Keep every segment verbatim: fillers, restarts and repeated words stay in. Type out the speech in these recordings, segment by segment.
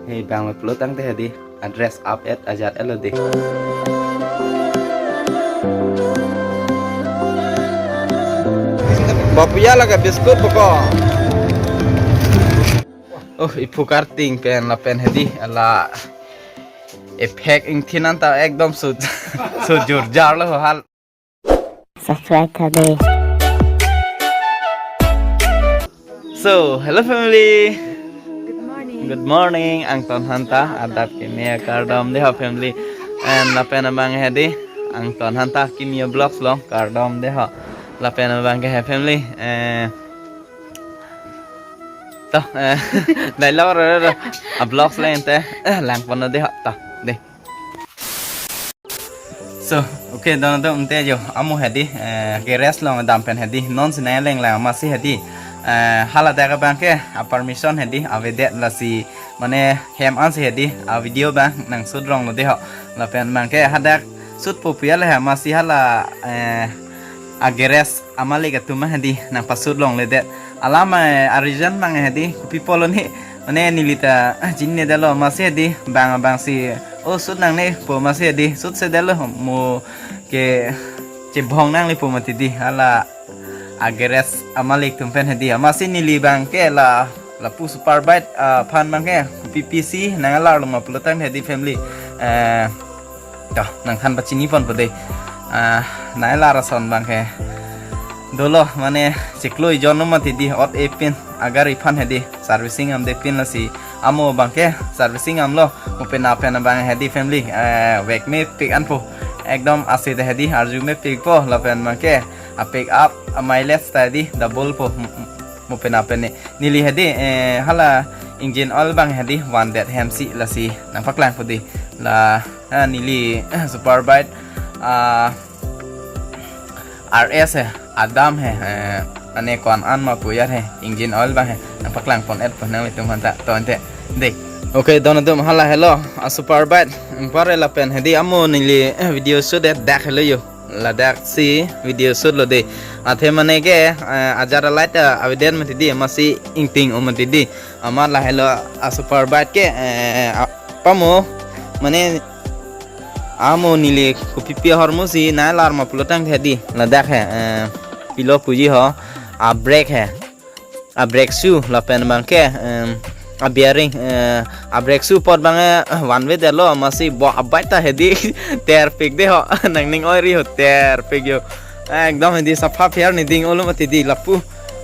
He bang lo pulo tangte hedi, address up et ajat elo de. Bapuya laga biscuit poko. Oh, ipu karting pen lapen hedi, ala effect ingthin anta ekdom so, so jor jar lo hal. Subscribe tha de. So, hello family. Good morning. Good morning. Angton hanta adap keme kardom de ho family. And lapen abang hedi, angton hanta keme vlogs along kardom de ho. Lapen abang ke he family. Eh, to, eh, dialogue ro ro. A vlogs le ente, eh, lang pon de ho. To, de. So, okay, don don te jo, amo hedi, eh, garage along dam pen hedi, non si nai leng lang amatsi hedi, eh, hala dak abang ke, a permission hedi, avedet lasi, mane hem ansi hedi, a video abang, nang shoot rong lo de ho, lapen abang ke, hadak, shoot po puya le amatsi hala, eh, a garage, amalik atum hedi, nang pa shoot longle det, alam, eh, a reason abang hedi, kopi pulo ni, mane neli ta, ah, chinine detlo amatsi hedi, bang abang si, oh, shoot nangne po amatsi hedi, shoot se detlo, mo ke chebong nangle po mati di, hala a garage amalik atum pen hedi, amatsi neli abang ke la, lapu super bike, ah, aphan abang ke, P P C, nang alar lo ma pulo tang hedi family, eh, to, nangthan pachini pon po de, ah, nai lar ason abang ke, dolo, mane, chiklo ijon lo mati di, ot e pin, agar iphan hedi, servicing am de pin lasi, amo abang ke servicing am lo, mo pen apen abang hedi family, eh, vek mepik an po, ekdom ase de hedi, arju mepik po, lapen abang ke, a pick up, a mileage ta hedi, double po, mo, mo pen apen ne, neli hedi, eh, hala engine oil abang hedi, van det hem si lasi, nang paklang po de, la, ah, neli, super bike, ah, R S he, adam he, eh, ane ko-an an ma puya he, engine oil abang he, nang paklang pon et po nanglitum hanta, to ente, de. Okay, don atum hala helo, a super bike, ang pare lapen hedi amo neli, eh, video shoot et dak helo jo, ladak si video shoot lo de, athe mane ke, eh, ajat a light, eh, avedet mati di, amatsi ingting o mati di, amat la helo a super bike ke, eh, a, pamo, mane, amo neli kopi pi ahormu si nai lar ma pulo tang hedi, ladak he, eh, pilo puji ho, a brake he, a brake shoe, lapen abang ke, em, a bearing, eh, a brake shoe apot abang, eh, vanve detlo, amatsi bo a bike ta hedi, terpik de ho, nang ning oiri ho, terpik jo, ekdom hedi sapha pher ni ding olo mati di, lapu,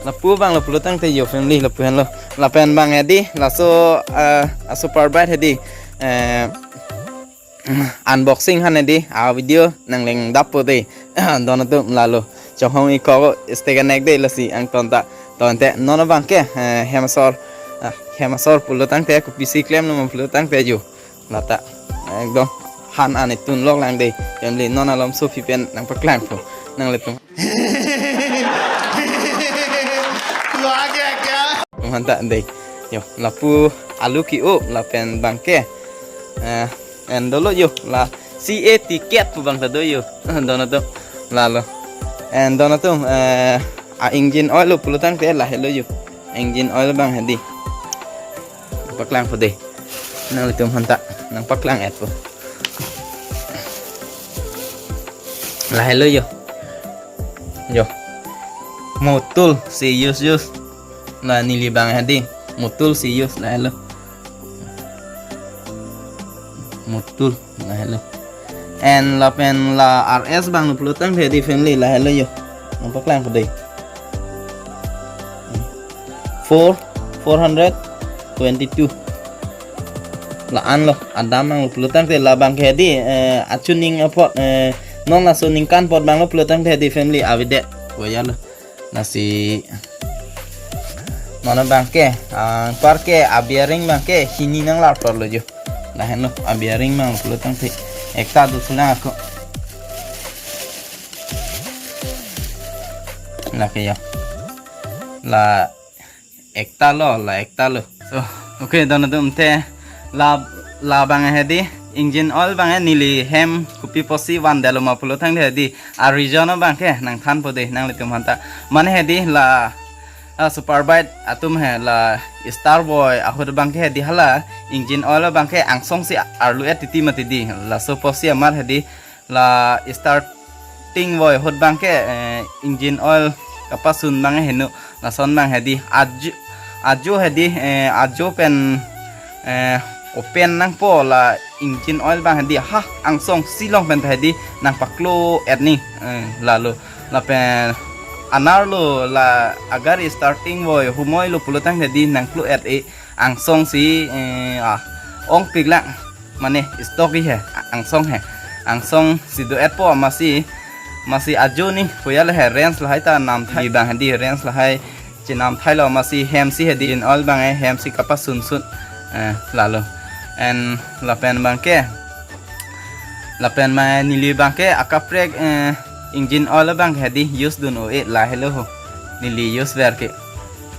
lapu abang lo pulo tangte jo family, lapu henlo, lapen abang hedi, laso, eh, a super bike hedi, eh, unboxing han hedi, a video nang leng dap po de. Don atum lalo. Chonghong ikok stek nek de lasi angton ta. To ente non abang ke, eh, hem asor. Ah, hem asor pulo tangte kopi si klem lo ma pulo tangte jo. Lata. Ekdom han an itun lok lang de. Family non alom so phi pen nang paklang po. Nanglitum. Tua kya kya? Manta de. Jo, lapu alu ki-o, lapen abang ke. Eh, and dolo jo, la C A ticket pu abang ta do jo. Don atum, lalo. And don atum, eh, a engine oil lo pulo tangte la helo jo. Engine oil abang hedi. Paklang po de. Nanglitum hanta, nang paklang et po. La helo jo. Jo. Motul si use use. La neli abang hedi. Motul si use la helo. Motul la helo. And lapen la R S abang lo pulo tangte hedi family la helo jo. Nang paklang po de. Four, four hundred twenty-two. La an lo, adam abang lo pulo tangte labang ke hedi, eh, a tuning apot, eh, non laso ningkan apot abang lo pulo tangte hedi family avedet. Puya lo. Lasi non abang ke, ah, par ke, a bearing abang ke, hini nang lar por lo jo. La henlo, a bearing abang lo pulo tangte. Ekta do sila ako. La ke jo. La ekta lo, la ekta lo. So, okay, don atum te la, labang hedi, engine oil abang neli hem kopi pusi van detlo ma pulo tangte hedi, a reason abang ke nangthan po de nanglitum hanta. Mane hedi la Ah, super bike atum he, la Star Boy ahut abangke hedi hala engine oil abangke angsong si arlu-et titi mati di. Laso apotsi amat hedi la starting boy ahut abangke, eh, engine oil kapasun abang heno, lason abang hedi ajo, ajo hedi, eh, ajo pen, eh, open nangpo la engine oil abang hedi ha angsong si long pen hedi nangpaklo-et ni, eh, lalo. Lapen anerlo la agari starting boy humoi lo pulotangte hedi nangklo-et-e angsong si, eh, ah, ongpik lang. Mane stock-i he, angsong he. Angsong si do-etpo amatsi, amatsi ajo ni puya le he, wrench lahai ta namthai abang hedi, wrench lahai chenamthailo, amatsi hem si hedi engine oil abang he, hem si kapasunsun, eh, lalo. And lapen abangke, lapen ma neli abangke akaprek, eh, engine oil abang hedi use dun-o-e la helo ho. Neli use ver ke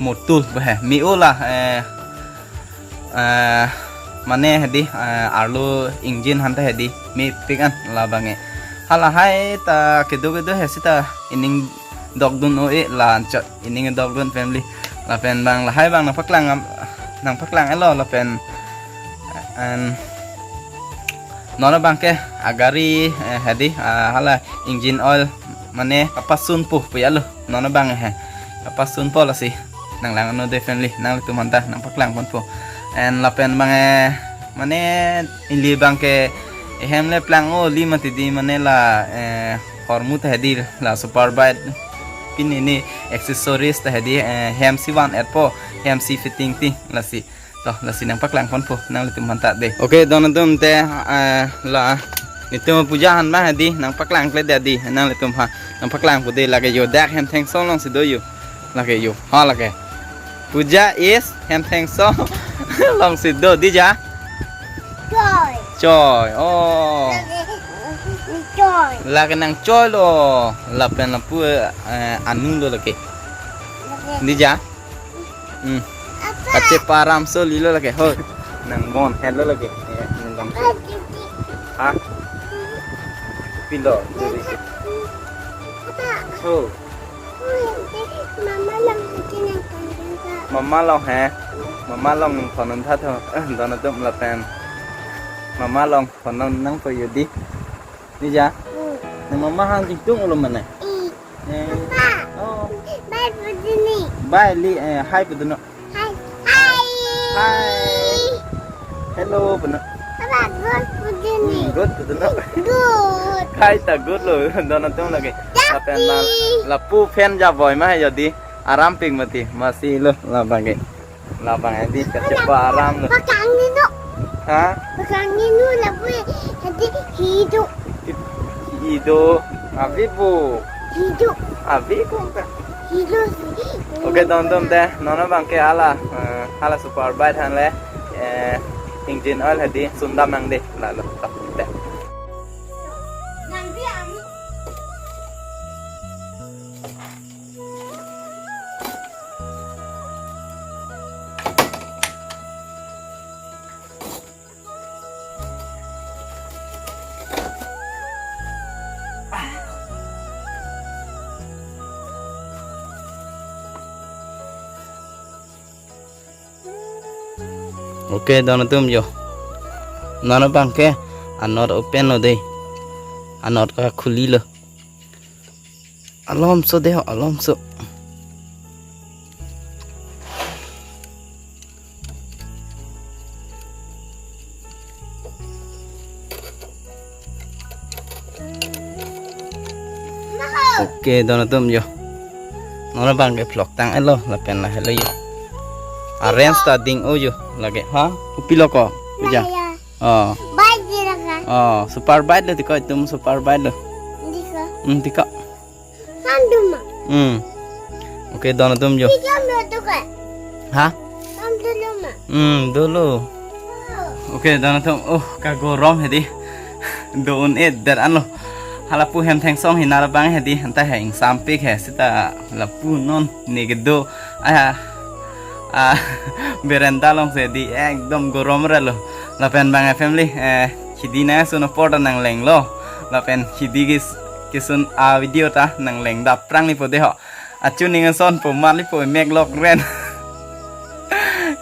Motul ba he. Me-o la, eh, eh, mane hedi, eh, arlo engine aphan ta hedi mepik an labang he. Halahai ta kedo kedo he sita ining dokdun-o-e la anchot ining dokdun family. Lapen abang lahai abang nangpaklang am-, nangpaklang-etlo lapen, eh, and non abangke agari, eh, hedi, ah, hala engine oil mane kapasunpo puya lo. Non abang he kapasunpo lasi nanglang-etnon de family, nanglitum aphan ta nangpaklangponpo. And lapen abang he mane neli abangke ehem le plang-o-li mati di mane la, eh, hormu ta hedi la super bike pini ni accessories ta hedi, eh, hem si van-etpo, hem si fitting ti lasi. To, lasi nangpaklangponpo nanglitum aphan ta de. Okay, don atum te, eh, la nelitum Puja aphan abang hedi nangpaklangkle de di, nanglitum aphan nangpaklangpo de, lake jo, dak Hemthengsong along si do jo. Lake jo. Ha, lake. Puja is Hemthengsong along si do di ja. Choi. Choi. Oh. Choi. Lake nangchoilo. Lapen lapu, eh, anu lo lake. Di ja. Hmm. Apa? Kachepa aram so lilo lake ho. Nangbon helo lake. Eh, nang bang so. Apa? Ha? Pilo. Apa? Ho. Mama long hati nang tonton ta. Mama long he. Mama long nang tonton ta tho. Eh, don atum lapen. Mama long tonton nangpo jo di. Di ja. Hmm. Nang mama aphan chingtung-olo mane. I. Eh. Papa. Oh. Bye pudini. Bye li, eh, hi pudunnon. Hi. Hi. Hi. Hello pudunnon. Papa, good pudini. Hmm, good pudunnon. Good. Hi ta good lo, don atum lake. Tapi. Lapen la, lapu fan ja boy ma he jo di. Arampik mati, amatsi lo labang ke. Labang hedi kachepa aram lo. Paklang ni do. Ha? Paklang ni do lapu hedi hido. Hido. Avi pu. Hido. Avi pu ka. Hido si. Okay, don atum te. Non abangke hala, eh, hala super bike aphan le, eh, engine oil hedi sundam nang de. Lalo. Te. Nang di ami. Okay, don atum jo. Non abangke anot open lo de. Anot kakhuli lo. Alomso de ho, alomso. Okay, don atum jo. Non abangke vlog tang-etlo, lapen la helo jo. Arrange ta ding-o jo, lake. Ha? Kopi lo ko? Puja. Laya. Oh. Bike di laka. Oh, super bike lo tiko, itum super bike lo. Tiko. Hmm, tiko. Handuma. Hmm. Okay, don atum jo. Tiko lo tuka. Ha? Handuma. Hmm, dolo. Oh. Okay, don atum. Oh, kagorom hedi. Do-un-e det anlo. Halapu Hemthengsong hinar abang hedi. Anta he ingsampik he. Sita lapu non ne kedo. Aya. Ah, berenda along si di ekdom gorom relo. Lapen abang family, eh, hidi nangsun apor ta nanglenglo. Lapen hidi kis-, kisun a video ta nangleng dap prang ni po de ho. Achu ning ason po, mali po, mek lok ren.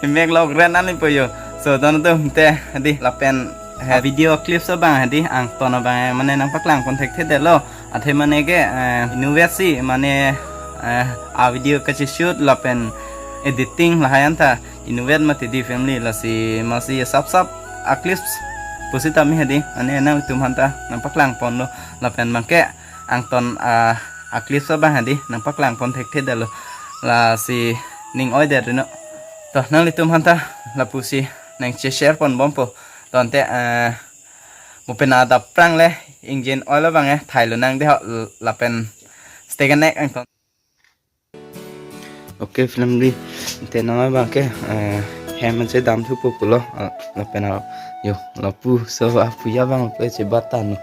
Mek lok ren ani po yo. So, don tu te, hadi, lapen, he, video clips abang, hadi, angton abang, mane nangpaklang pon thekthe detlo. Athe mane ke, eh, inutvet si, mane, eh, a video kacheshoot, lapen editing lahai anta, inutvet mati di family, lasi masi sap sap a clips pusitame hadi, mane nangtum aphanta nangpaklang ponlo, lapen abang ke angton a, a clips abang hadi nangpaklang pon thekthe detlo. Lasi ning oi det rino. To nanglitum aphanta lapusi nangche share pon bompo. To ante, eh, mo pen adap prang le engine oil abang, eh, thailo nang de ho, lapen stay connect angton. Okay, film di. Ante non abang ke, eh, hem chedam thupo pulo, eh, lapen a, yo, lapu, so apuya abang ke chebatan lo.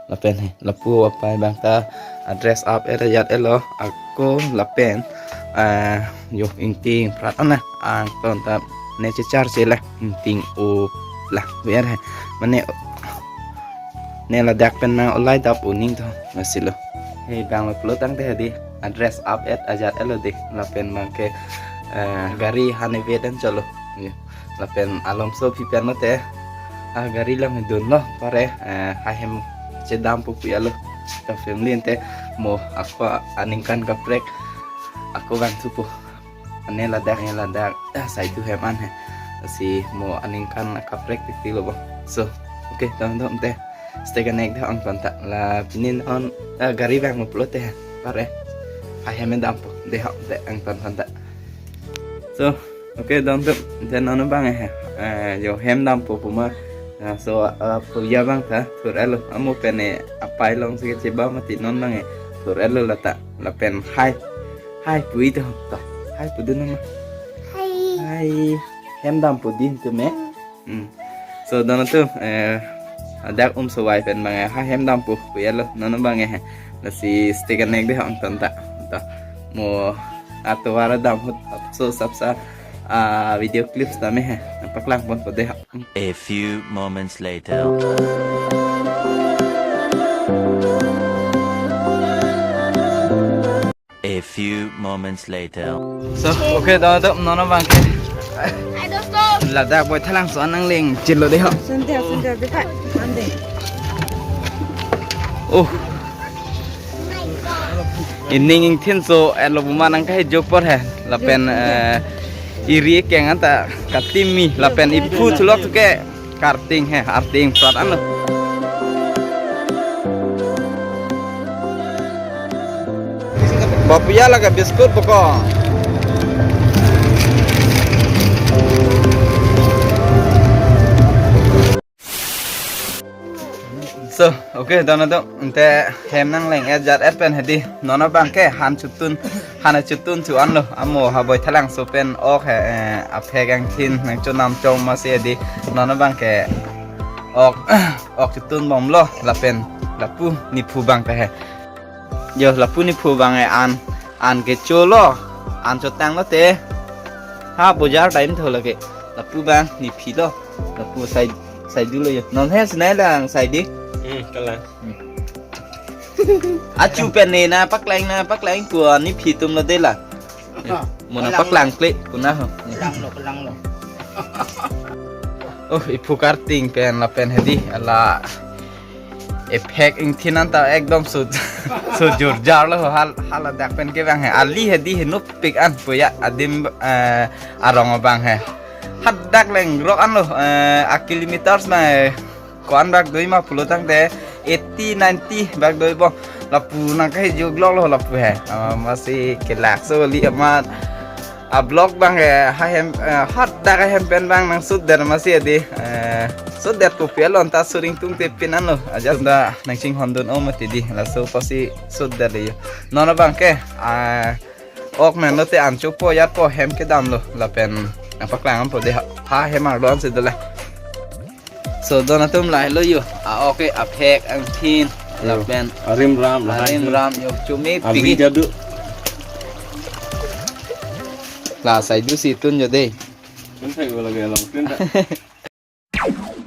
Lapen he, lapu apai abang ta, ah, dress up et ajat etlo, ako lapen, eh, yo, ingting prat ana, angton ta ne chechar che la, ingting o la, biar he. Mane, ne ladak pen nang olai dap uning to, masilo. He abang lo pulo tangte hadi, ah, dress up et ajat etlo de, lapen abang ke, eh, gari hane vedan chalo. Ya. Lapen alomso phi pen lote, ah, gari alam he dunlo, pare, eh, ha hem chedam po puya lo. Ta family ante mo ako aningkan kaprek, ako vangthupo. Ane ladak, ane ladak, ah, saitu hem an he. Si mo aningkan kaprek tikti lo bo. So, okay, dam dam te. Stay connect de angton ta. La pini non, ah, gari vanglo pulote, pare. Ha hem dampo de ho, de angton aphanta. So, okay, dam dam te non abang he. Eh, yo hem dampo pu ma. Ah, so, ah, puya abang ta, thur etlo. Amo pen e apai alongsi kecheba mati non abang e. Thur etlo lata. Lapen hai. Hai pui to, to. Hai pudun nama. Hai. Hai. Hem dampo di tu me. Hmm. So, don tu, eh, adak um sowai pen abang e, ha hem dampo puya lo, non abang e he. Lasi stay connect de angton ta. To. Mo atovar dam ahut, so sap sa, ah, video clips tame he. Paklang ponpo de. A few moments later. A few moments later. So, okay, dam dam non abang ke. Hai, dosto. Ladak Boithalangso an nangleng chelo de ho. Sunday, Sunday, bikai. Monday. Oh. Ining ingthin so, etlo pu ma nangkahijok apor he. Lapen, eh, iri keng anta katimi, lapen iphu chulok ke. Karting he, arting prat ano. Bapuya lake biscuit boko. So, okay, dam dam, ante hem nangleng et ajat et pen hedi, non abang ke han chotun, han chotun cho-an lo, amo ha Boithalangso pen ok he, eh, aphek angthin nangchonam chong masi hedi, non abang ke ok, ok chotun bomlo, lapen lapu nephu abang ta he. Yo, lapu nephu abang e an, an kecho lo, an chotang lote. Ha, bojar time tho lake. Lapu abang nephi lo, lapu sai, sai dolo yo. Non he sinai lang sai di. Hmm, kalang. Achu pen ne nangpaklang, nangpaklang pu nephi atum lo de la. Mo nangpaklang kle, kuna ho. Kalang lo, kalang lo. Oh, iphu karting pen lapen hedi, ala effect ingthin anta ekdom so, so jorjar lo, hal, haladak pen ke abang he. Ali hedi henopik an puya adim, eh, arong abang he. Hadak lengrok an lo, eh, a kilometers na, eh, ko-an bak doi ma pulo tangte eighty, ninety bak doi bo. Lapu nangkahijok lok lo lapu he. Ah, masi kelak so li amat. A vlog abang he, ha hem, eh, hadak ahem pen abang nangshoot der masi hedi. Eh, shoot der kopi alon ta shooting tungte pin an lo. Ajat da nangchinghon dun o mati di. Laso pasi shoot der de yo. Non abang ke, ah, ok pen lote an chopo yat po hem kedam lo. Lapen nangpaklang po de ha, ha hem arlo ansi dole. So, don atum lahelo yo. A ok ke aphek angthin. Yo. Lapen arim ram, lahai arim ram yo chumi abi pigi. Jadu. La sai du si tun jo de. Kan sai ko lagi along tun ta.